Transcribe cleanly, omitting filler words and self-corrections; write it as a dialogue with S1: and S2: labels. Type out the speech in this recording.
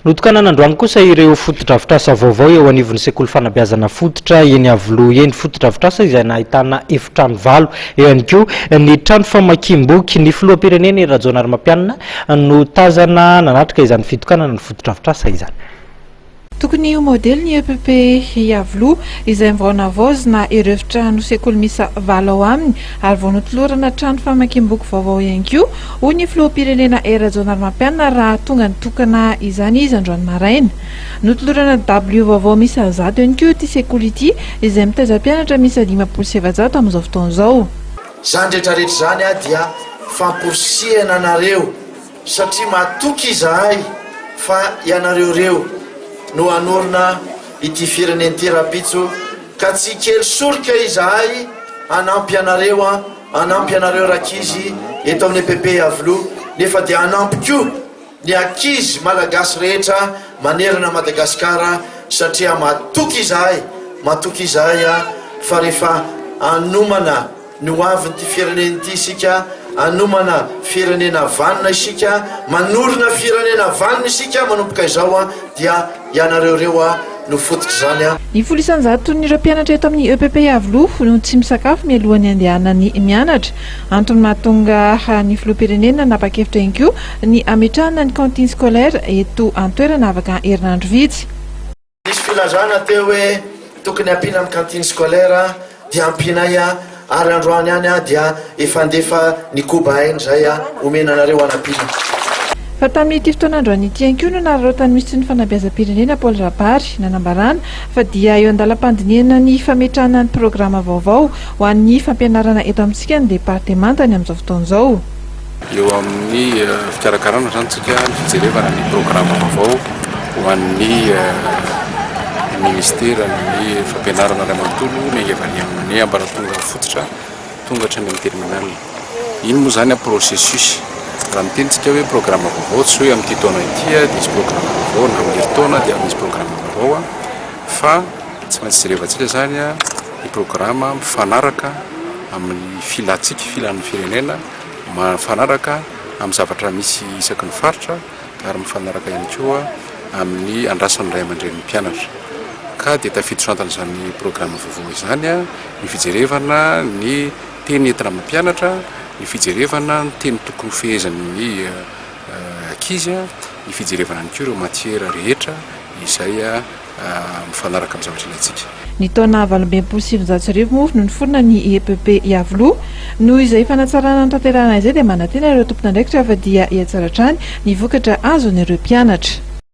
S1: Notokanana androany kosa ireo fotodrafitrasa vaovao eo anivon'ny sekoly fanabeazana fototra eny Iavoloha eny. Fotodrafitrasa izay nahitana efitrano valo. Eo ihany koa ny trano famakiam-boky. Ny filoham-pirenena Hery Rajaonarimampianina no tazana nanatrika izany fitokanana ny fotodrafitrasa izany.
S2: Tokony ho modely ny EPP Iavoloha izay vao navaozina ireo efitrano sekoly miisa valo ao aminy ary vao notolorana trano famakiam-boky vaovao ihany koa, hoy ny filoham-pirenena Hery Rajaonarimampianina raha tonga nitokana izany izy androany maraina. Notolorana dabilio vaovao miisa 100 ihany koa ity sekoly ity izay mitaiza mpianatra miisa 450 amin'izao fotoana izao.
S3: Izany rehetrarehetra izany dia famporisihana anareo Satria matoky izahay fa ianareo ireo no hanorina ity firenena ity rahampitso ka tsy hikely solika izahay hanampy anareo an, hanampy anareo rankizy eto amin'ny EPP Iavoloha nefa dia hanampy koa ny ankizy Malagasy rehetra manerana an'i Madagasikara satria matoky izahay, matoky izahay fa rehefa hanomana ny ho avin'ity firenena ity isika, hanomana firenena vanona isika, manorina firenena vanona isika manomboka izao dia ianareo ireo no fototr'izany.
S2: Ny 10 isan-jaton'ireo mpianatra eto amin'ny EPP Iavoloha no tsy misakafo mialohan'ny handehanany mianatra. Antony mahatonga ny filoham-pirenena nanapa-kevitra ihany koa ny hametrahana ny cantine scolaire eto an-toerana afaka herinandro vitsy.
S3: Nisy filazana teo hoe tokony hampiana ny cantine scolaire dia ampianay ary androany ihany aho dia efa handefa ny koba aina izay omena anareo hanampiana.
S2: Fa tamin'ity fotoana androany ity ihany koa no nararaotan'ny minisitry ny fanabeazam-pirenena Paul Rabary nanambarana fa dia eo an-dalam-pandinihana ny fametrahana ny programa vaovao ho an'ny fampianarana eto amintsika ny departemantany amin'izao fotoana izao.
S4: Eo amin'ny fikarakarana izany tsika ny fijerevana ny programa vaovao ho an'ny ministeran'ny fampianarana iray manontolo miainga avy any amin'ny ambaratonga fototra tonga hatrany amin'ny terminal. Iny moa izany processus. Raha miteny tsika hoe programa vaovao tsy hoe amin'ity taona ity dia hisy programa vaovao na amin'ny herintaona dia misy programa vaovao fa tsy maintsy jerevantsika izany ny programa mifanaraka amin'ny filantsika, filan'ny firenena, mifanaraka amin'ny zavatra misy isaky ny faritra ary mifanaraka ihany koa amin'ny andrasan'ny ray aman-drenin'ny mpianatra. Ka dia tafiditra anatin'izany programa vaovao izany ny fijerevana ny teny entina mampianatra, ny fijerevana ny teny tokony hofehezan'ny ankizy, ny fijerevana ihany koa ireo matiera rehetra izay mifanaraka amin'ny zavatra ilaintsika.
S2: Ny taona 1968 moa no niforona ny EPP Iavoloha. Noho izay fanatsarana notanterahina izay dia manantena ireo tompon'andraikitra fa dia hihatsara hatrany ny vokatra azon'ireo mpianatra.